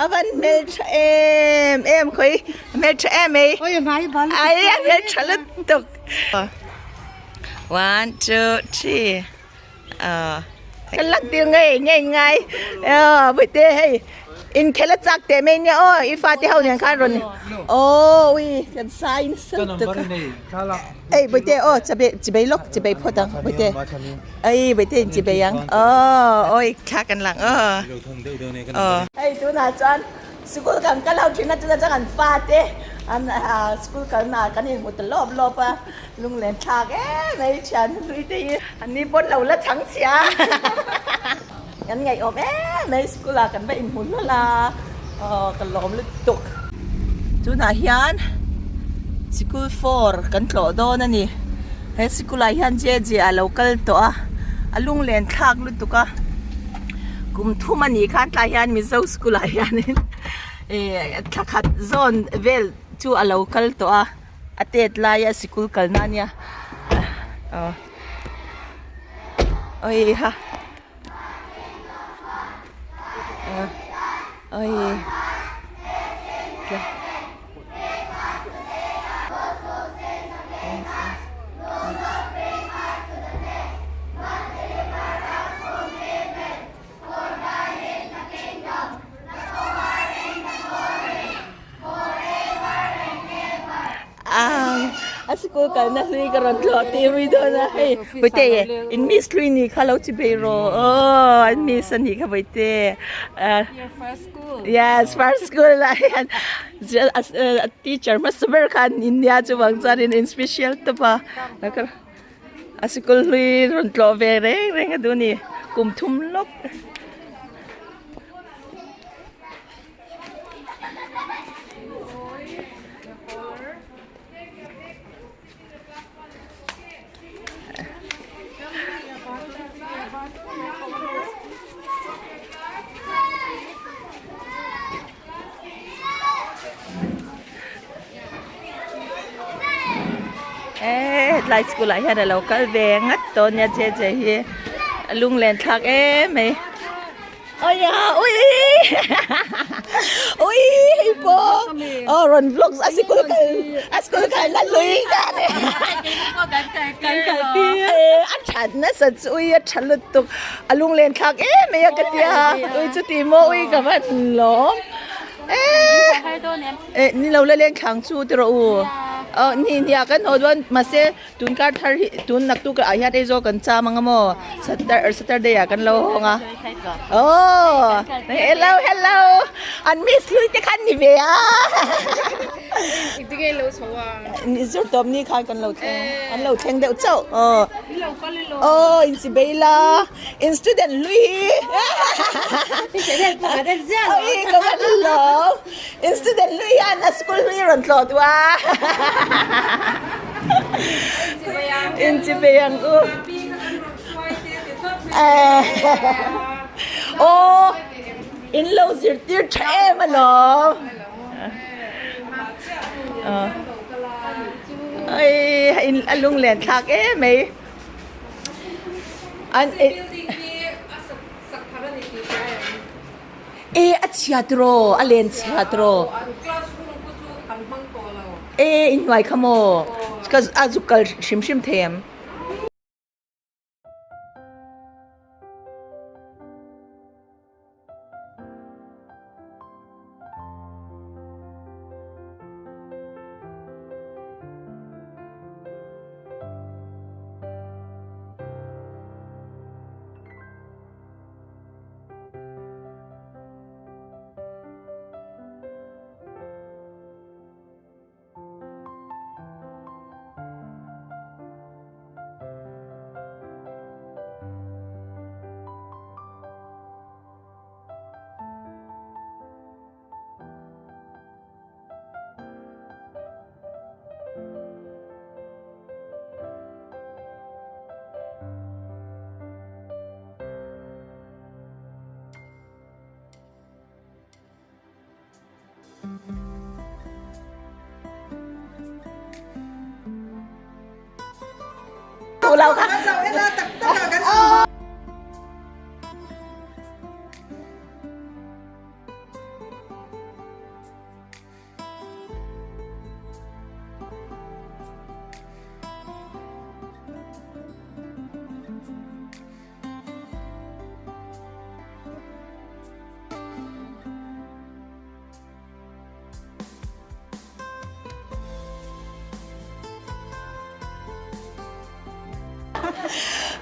a van hmeltha em em khawi hmeltha em ei ai a hmeltha lutuk one two three. Kan lak tir ngei ngei ngai bawihte hei inkhel a chak teh mai nia aw i fate ho nen khan rawn aw ui kan sai nasa lutuk a ei bawihte aw chabe chibei lawk chibei phawt ang bawihte ei bawihte in chibei ang aw awi thla kan lang aw aw hei tunah chuan Sikul kan kal ho thin a chutah chuan kan fate an school kalna ah kan inhmu ta lawp lawp a lunglen thlak em mai thian hlui te hi an ni pawn lo la chhang chhia kan ngaihawm em mai school ah kan va inhmu hlawl a aw ka lawm lutuk. Tunah hian sikul four kan tlawh dawn a ni he sikul ah hian J J a lo kal tawh a a lunglen thlak lutuk a. Kum thum a nih khan tlai hian Mizo school ah hianin eh thla khat zawn vel chu a lo kal tawh a a tet laia sikul kalna ania aw awi ha. Oi. A sikul kalna hlui ka rawn tlawh tir mai dawn a hei Bawihte in miss hlui ni kha lo chi bei rawh aw an miss a nih kha Bawihte yes first school ah hian teacher hmasa ber kha an in nia chuvang chuan in special tawp a a sikul hlui rawn tlawh ve reng reng a duh a ni kum thum lawk. Eee hetlai school ah hian alo kal ve ngat tawh ania che che hi a lunglen thlak em mai. Oi a ui ui hei pawh aw rawn vlogs a sikul kal a sikul kal na lui ka ni kan kal tir a that nasa chu ui a tha lutuk a lunglen thlak em mai a ka tia ui chuti maw ui ka van lawm e ni lo la leng thlang chu ti rawh u aw ni nia kan haw dawn mahse Tun kar thar hi tun naktuk ah hian Aizawl kan cham ang a maw Saturday ah kan lo hawng a oh hello hello an miss hlui te khan ni ve a ni zur tawp ni khan kan lo thleng an lo thleng deuh chauh aw aw in chi bei la in student hlui hi oi ka van lo In student hlui hian a school hlui rawn tlawh duh a. In chibei ang u. Aw in lo zirtir tha em alawm. Ai a lunglen thlak em mai. An E a chhia tiraw a len chhia tiraw e inhnuai kha maw ka a zuk kal hrim hrim thei em.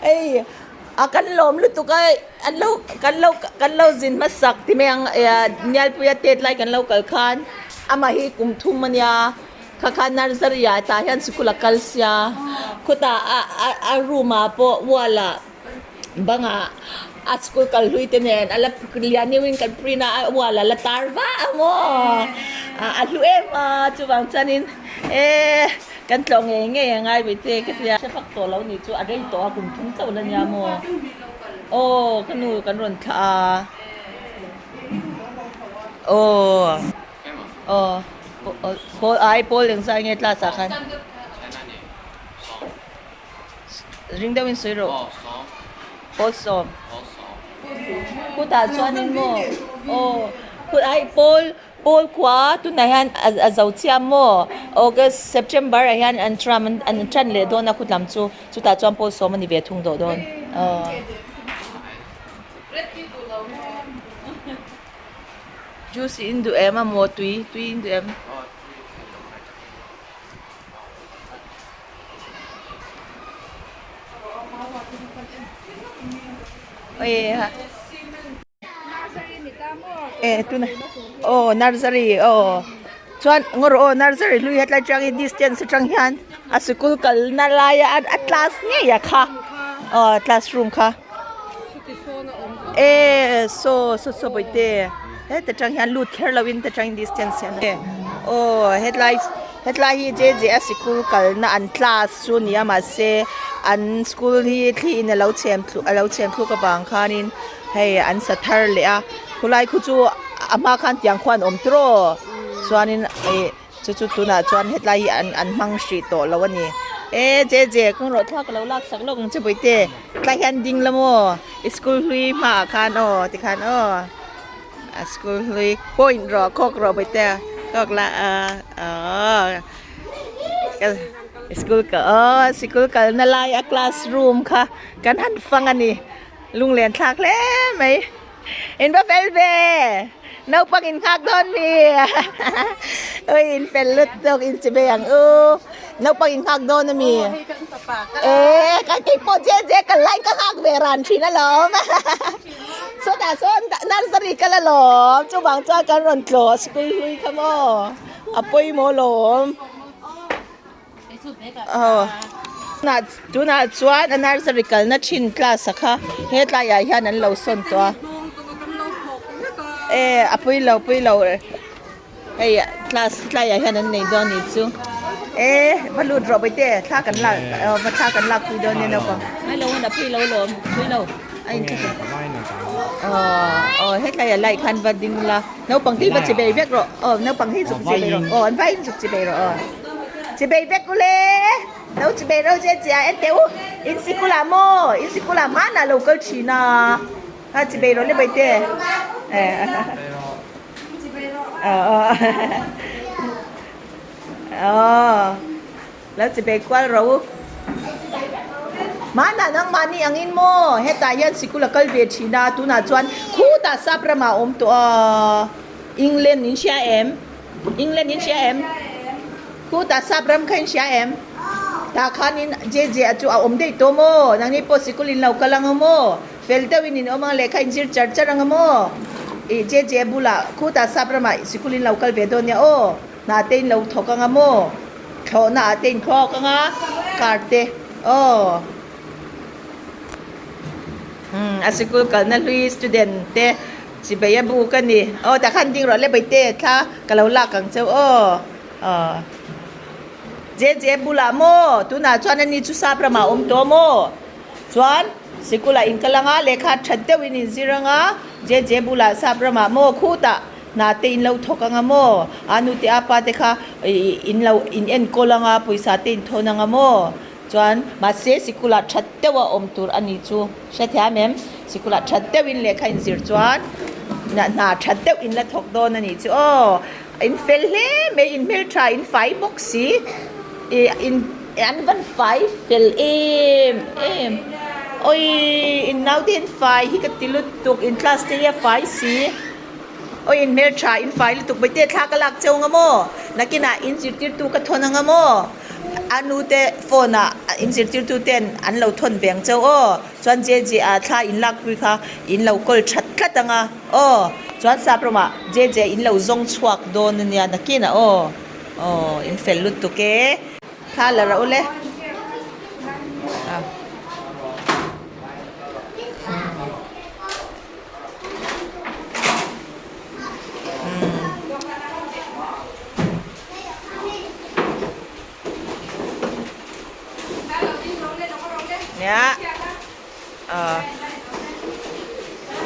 Hei a kan lawm lutuk a an lo kan lo kan lo zin hmasak ti mai ang Nialpuia tet lai kan lo kal khan amah hi kum thum a nia kha kha nursery ah tah hian sikul a kal sia khutah a a room ah pawh wall ah bangah a school kal hlui te nen a la lian deuhin kan print a a wall ah la tar vah ang aw a hlu em a chuvang chuanin e kan tlawh ngei ngei a ngai ve te ka tia hre fak tawh lo nih chu a rei tawh a kum thum chauh la nia maw aw ka nu kan rawn thlah a aw aw pawl ai pawl engzah nge class ah khan. Ring deuhin sawi rawh. Pawl sawm. Kutah chuanin maw? Aw khulai pawl pawl khua tunah hian a zo chiah maw August September ah hian an tram an tan leh dawn a khutlam chu chutah chuan pawl sawm a ni ve thung tawh dawn aw. Juice in duh em a maw tui tui in duh em. Aw nursery aw chuan ngaw rawh aw nursery hlui hetlai atangin distance atang hian a sikul kalna laia a class ngei a kha aw classroom kha e saw saw saw bawihte heta tang hian lut kher lovin heta tangin distance hian aw hetlai. Hetlai hi J J a sikul kalna an class chu a ni a mahse an school hi thli in alo chhem thlu alo chhem thluk avang khanin hei an sa thar leh a khulai khu chu a hma khan tiang khuan awm tawh chuanin ih chu chu tunah chuan hetlai hi an an hmang hrih tawh lo a ni e J J kawng rawh thla ka lo lak sak lawk ang che bawihte tlai hian ding la maw i school hlui hmaah khan aw tikhan aw. A school hlui point rawh khawk rawh bawihte khawk la a aww school ka aw sikul kalna lai a classroom kha kan han fang a ni lunglen thlak hle mai in va fel ve naupang in nghak dawn mi ui in fel lutuk in chi ve ang u naupang in nghak dawn a mi e ka keipawh je je ka lai ka nghak ve ran thin alawm. Sawtah sawn nursery kal alawm chuvang chuan kan rawn tlawh school hlui kha maw a pawimawh alawm aw tunah chuan a nursery kalna thin class a kha hetlai ah hian an lo sawn tawh a e a pawilo pawilo Hei class tlaiah hian an nei dawn anih chu e va lut rawh bawihte thla kan lak va thla kan lak pui dawn nia naupang ngai lo a pui lo lawm pui lo a in thla aw aw hetlaiah light khan va ding la naupang te hi va chi bei vek rawh aw naupang hi zuk chi bei rawh aw an vaiin zuk chi bei rawh aw chi bei vek ule no chi bei ro che chia en teh u in sikul ah maw in sikul ah hmanah lo kal thin a ha chi bei rawh le bawihte Aw lo chi bei kual rawh u. Hmanah nangmahni angin maw hetah hian sikul a kal ve thin a tunah chuan khutah sap ramah a awm tawh a England in hria em? England in hria em? Khutah sap ram kha in hria em? Tah khanin JJ a chu a awm daih tawh maw? Nangni pawh sikul in lo kal ang maw? Fel deuhin in awm ang lehkha in zir char char ang a maw? Ih JJ bulah khutah sap ramah sikul in lo kal ve dawn nia aw, hna te in lo thawk ang a maw? Thlawhna ah te in thlawk ang a, car te aw. Umm a sikul kalna hlui student te chibei a buk a ni. Aw tah khan ding rawh le baite thla ka lo lak ang cheu aw. Aw. JJ bulah maw? Tunah chuan ani chu sap ramah a awm tawh maw? Chuan sikula in kal anga lehkha that deuhin in zir anga JJ bulah sap ramah maw khutah hna te in lo thawk anga maw a nu te a pa te kha in lo in enkawl anga pawisa te in thawn anga maw chuan mahse sikula that deuh a awm tur a ni chu hrethiam em sikula that deuhin lehkha in zir chuan hna that deuh in la thawk dawn a ni chu aw in fel hle mai in hmeltha in fai bawk si ih in. An van fai fel em em awii in naute in fai hi ka ti lutuk in class te hi a fai si awii in hmeltha in fai lutuk mai te thla ka lak cheu anga maw nakinah in zirtirtu ka thawn anga maw a nu te phone ah in zirtirtu ten an lo thawn ve ang cheu aw chuan J J ah thla in lak pui kha in lo kawl that tlat anga aw chuan sap ramah J J in lo zawng chhuak dawn ania nakinah aw aw in fel lutuk e. Thla la rawh ule. Nia.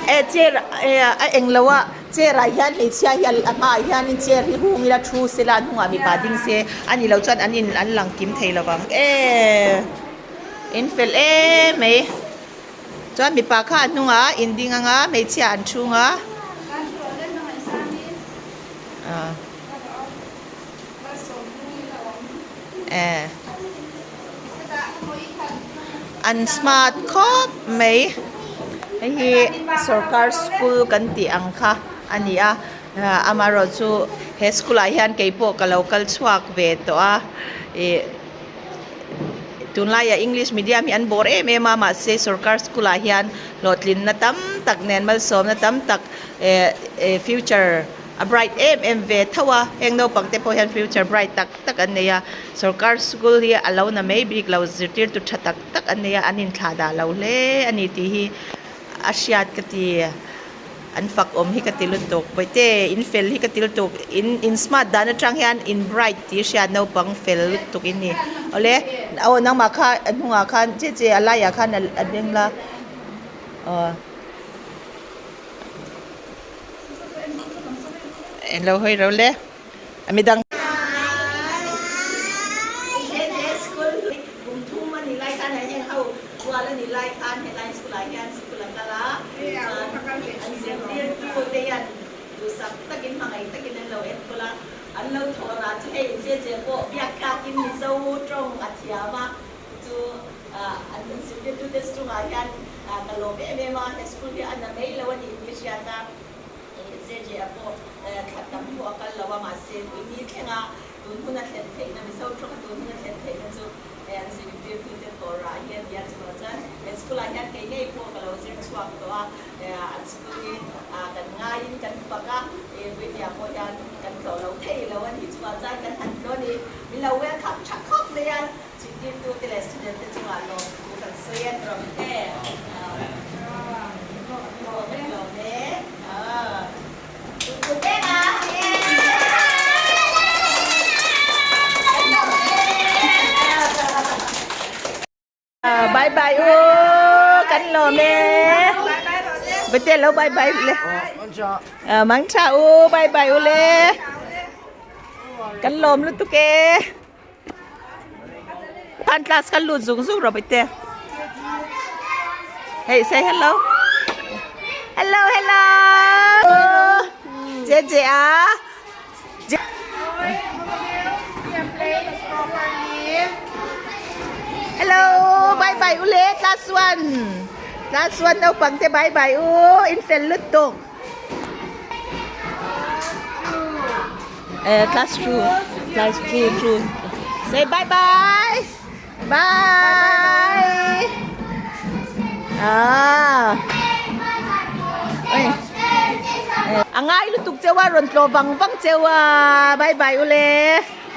E chair e a eng lo a chair ah hian hmeichhia hi a hmaah hianin chair hi hung ila thu sela a hnungah mipa ding se a ni lo chuan an in an lang kim thei lo vang e in fel em mai chuan mipa kha a hnungah in ding anga hmeichhia an chhung a. Ah. Eh. An smart khawp mai. Hei hi sorkar school kan tih ang kha a ni a. Amaherawhchu he school ah hian kei pawh ka lo kal chhuak ve tawh a. Ih tunlaiah English medium hi an bawr em em a mahse sorkar school ah hian hlawhtlinna tam tak nen malsawmna tam tak eh future a bright em em ve tho a heng naupang te pawh hian future bright tak tak an nei a sorkar school hi a lo na mai bik lo zirtirtu tha tak tak an nei a an inthlah dah lo hle a ni tih hi a hriat ka ti. An fak awm hi ka ti lutuk. Bawihte, in fel hi ka ti lutuk. In in smart dan atang hian in bright tih hriat naupang fel lutuk in ni. Awle, aw nangmah kha a hnungah khan che che a laiah khan a ding la. Aw. Eng lo hawi ro le. A midang. JJ-a pawh thla tam pawh a kal lo a, mahse tui ni thlenga tun hun a thlen theihna, Mizo tawnga tun hun a thlen theihna chu an zirtirtute thawh rah hi a ni a, chuvang chuan he school-ah hian kei ngei pawh ka lo zir chhuak tawh a, an school hi kan ngaiin kan fak a, Puitia pawh hian kan tlawh lo thei lo a ni, chuvang chuan kan han tlawh a ni, min lo welcome tha khawp mai a, zirtirtute leh student-te chungah lawmthu kan sawi a, rawh te. Bye bye u kan lawm e bete lo bye bye le mang tha u bye bye u le kan lawm lutuk e Khan class khan lut zung zung rawh bawihte. Hey say hello. Hello hello. Che che a. Hello bye bye u le class 1. Class 1 naupang te bye bye u in fel lutuk. Eh, class 2. Class 2, 2. Say bye bye. Bye. Ah. Oi. A ngai lutuk chewa rawn tlaw vang vang chewa. Bye bye ule.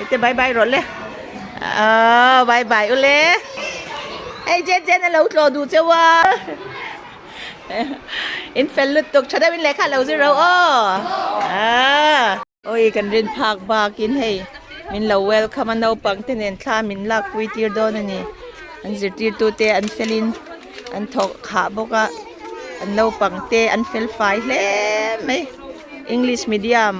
Ete bye bye rawh le. Ah, bye bye ule. Hei jen jen a lo tlaw duh chewa. In fel lutuk tha deuhin lehkha lo zir ro aw. Ah. Oi kan rin phak bakin hei min lo welcome a naupang te nen thla min lak pui tir dawn a ni. An zirtirtu te an felin an thawk khah bawk a an naupang te an fel fai hle mai. English medium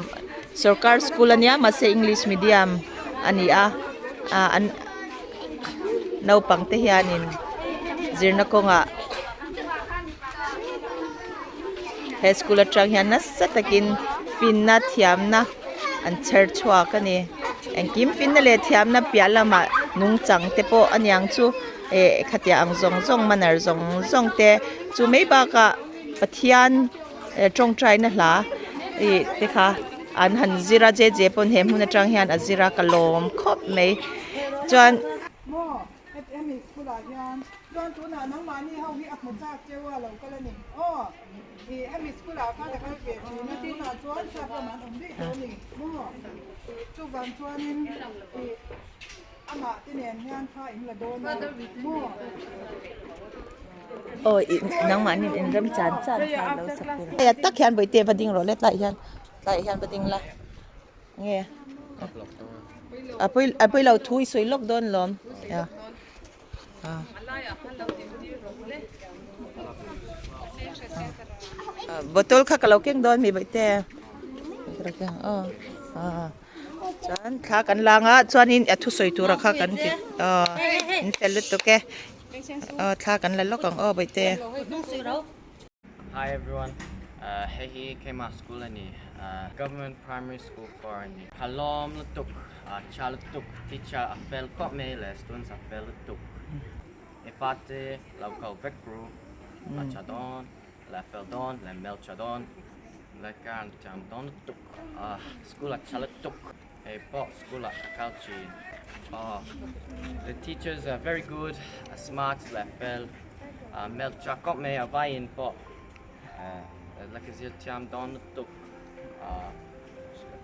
sorkar school ania mahse English medium a ni a ah an. Naupang te hianin zirna kawngah he school atang hian nasa takin finna thiamna an chher chhuak a ni. Engkim finna leh thiamna piah lamah nungchang te pawh a niang chu eh khatiang ang zawng zawng manner zawng zawng te chu mai bakah Pathian eh tawngtaina hla ih te kha an han zir a je je pawn he hmun atang hian a zir a ka lawm khawp mai chuan. Maw hemi school ah hian chuan tunah nangmahni ho hi a hmu chak cheu a lo kal a ni aw ih hemi school ah khan a kal ve thin a tunah chuan sap lamah an awm daih tawh a ni maw ih chuvang chuanin ih amah te nen hian thla in la dawn a maw. Aw ih nangmahni in rem chan chan kha lo sak tur a. Hei tak hian bawihte va ding rawh le tlaiah hian tlaiah hian va ding la nge a pawi a pawi lo thu i sawi lawk dawn lawm bottle kha ka lo keng dawn mi bawihte aw aw. Chuan thla kan lang a chuanin a thusawi tura kha kan ti aw in fel lutuk e aw thla kan la lawk ang aw bawihte. Hi everyone, hei hi keimah school a ni. Government Primary School 4 a ni. Ka lawm lutuk, a tha lutuk, teacher a fel khawp mai leh students a fel lutuk. I fate lo kal vek ru, a tha dawn leh a fel dawn leh hmel tha dawn leh ka an thiam dawn lutuk. School a tha lutuk, hei pawh school ah ka kal thin. Aw, the teachers are very good, a smart leh fel, hmel tha khawp mai a vaiin pawh. Laka zir thiam dawn lutuk,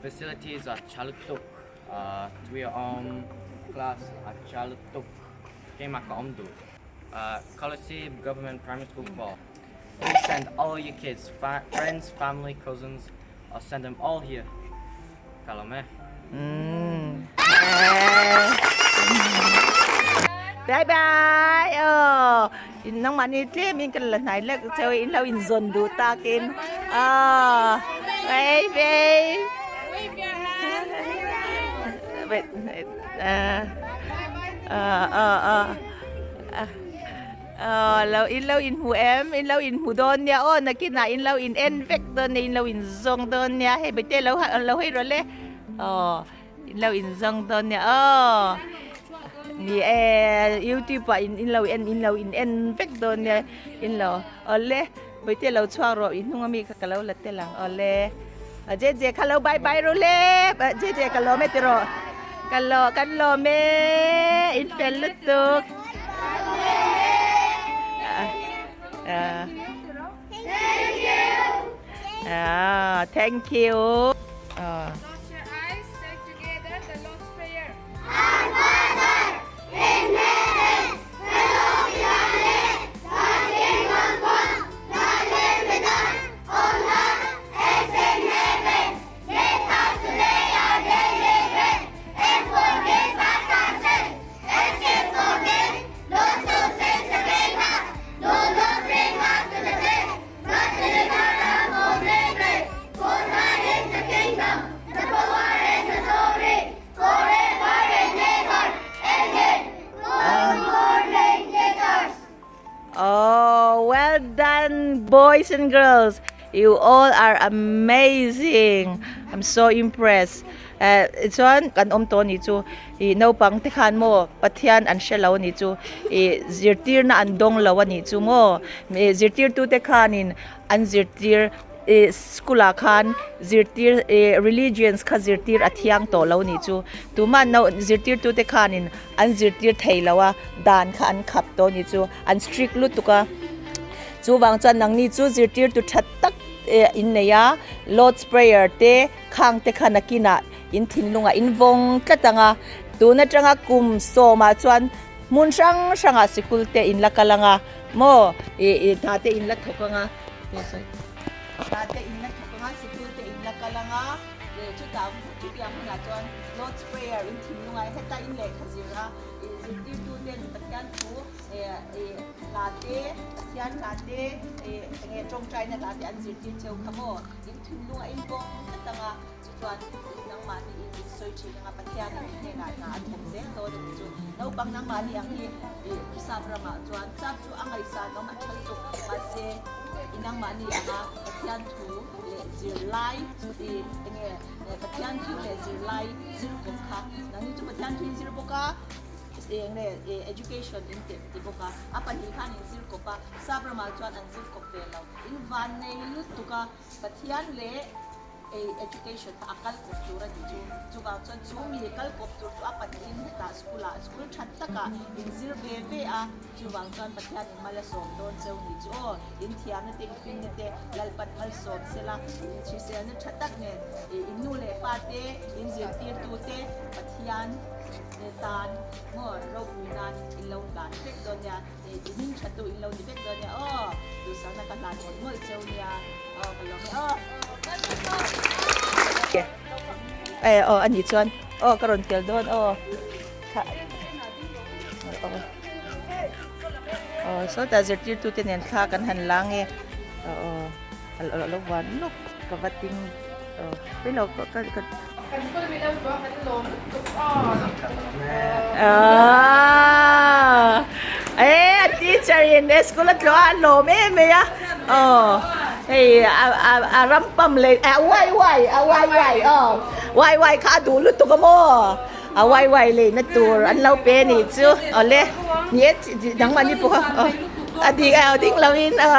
facilities a tha lutuk, tui a awm, class a tha lutuk, keimah ka awm duh. Kolasib Government Primary School 4 Please send all your kids, friends, family, cousins, I'll send them all here. Ka lawm e. Bye bye aw in nangmah ni tlem in kan la hnai lek cheu in lo in zawn duh takin aw wave wave wait wait ah ah ah ah Aw lo in lo in hmu em in lo in hmu dawn nia aw nakinah in lo in en vek dawn nia in lo in zawng dawn nia hei bete lo lo hawi rawh le aw in lo in zawng dawn nia aw ni e youtube ah in in lo en in lo in en vek dawn nia in lo aw le bete lo chhuak rawh i hnung ami kha ka lo la tel ang aw le a je je kha lo bye bye rawh le je je ka lawm e tiraw ka lo kan lawm e in fel lutuk. Ah, thank you. Ah. Close your eyes, say together the Lord's Prayer. Oh, well done, boys and girls. You all are amazing. I'm so impressed. Eh, chuan kan awm tawh ni chu i naupang te khan maw Pathian an hre lo ni chu i zirtirna an dawng lo a nih chu maw zirtirtu te khanin an zirtir ih school ah khan zirtir ih religions kha zirtir a thiang tawh lo nih chu tumah no zirtirtu te khanin an zirtir thei lo a dan kha an khap tawh nih chu an strict lutuk a chuvang chuan nangni chu zirtirtu tha tak eh in nei a lord's prayer te khang te kha nakinah in thinlungah in vawng tlat ang a tun atanga kum sawmah chuan hmun hrang hrangah sikul te in la kal ang a maw ih ih hna te in la thawk ang a. Hna te in la thawk ang a, sikul te in la kal ang a, leh chutah chutiang hunah chuan Lord's Prayer in thinlung a, heta in lehkha zir a, ih zirtirtu ten Pathian thu eh ih hla te, Pathian hla te, ih enge tawngtaina hla te an zirtir cheu kha maw, in thinlung a in bawk tlat ang a, chu chuan nangmahni in in sawi thin ang a, Pathian in hnenah hna a thawk zel dawn a ni chu. Naupang nangmahni ang hi ih sap ramah chuan sap chu a ngaihsan awm a tha lutuk mahse i nangmahni anga Pathian thu leh zirlai ih enge Pathian thu leh zirlai zir kawp kha nangni chu Pathian thu in zir bawk a eng nge education in ti bawk a a pahnih khan in zir kawp a sap ramah chuan an zir kawp ve lo in vannei lutuk a Pathian leh ei education kha a kal kawp tur a ni chu. Chuvang chuan chu mi kal kawp tur chu a pahnihin hetah school ah school that takah in zir ve ve a, chuvang chuan Pathian in mal a sawm dawn cheu ni chu aw, in thiamna te in finna te Lalpan malsawm sela, in hriselna tha tak nen in nu leh pa te in zirtirtu te Pathian tan maw ropui nan in lo hlan vek dawn nia. I hming tha tu in lo ni vek dawn nia aw, duhsakna ka hlan mawlh mawlh cheu nia aw ka lawm e aw. E aw a nih chuan aw ka rawn tel dawn aw kha aw aw sawtah zirtirtu te nen thla kan han la nge aw aw a lo van lawk ka va ting aw hello ka ka ka Kan school mi lo chu kan lawm lutuk aw. Ah, eh, a teacher in eh, school a tlawh a, a lawm em mai a. Aw. Hei a a a ram pam leh a wai wai a wai wai aw wai wai kha a duh lutuk a maw a wai wai leina tur an lo pe a nih chu awle ni e dangmahni pawh kha aw a dik a ding lo in a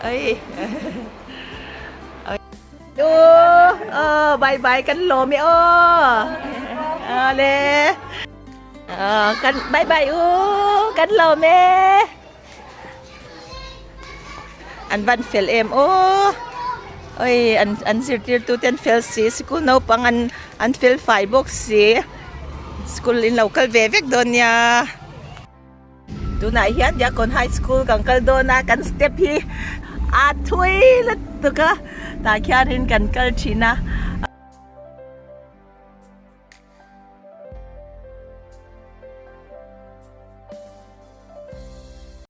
ai u aw bye bye kan lawm e aw awle. Kan bye bye u kan lawm e an van fel em aw oi an an zirtir tu te an fel si sikul naupang an an fel fai bawk si school in lo kal ve vek dawn nia tunah hian Diakkawn high school kan kal dawn a kan step hi a thui lutuk a tah khianin kan kal thin a.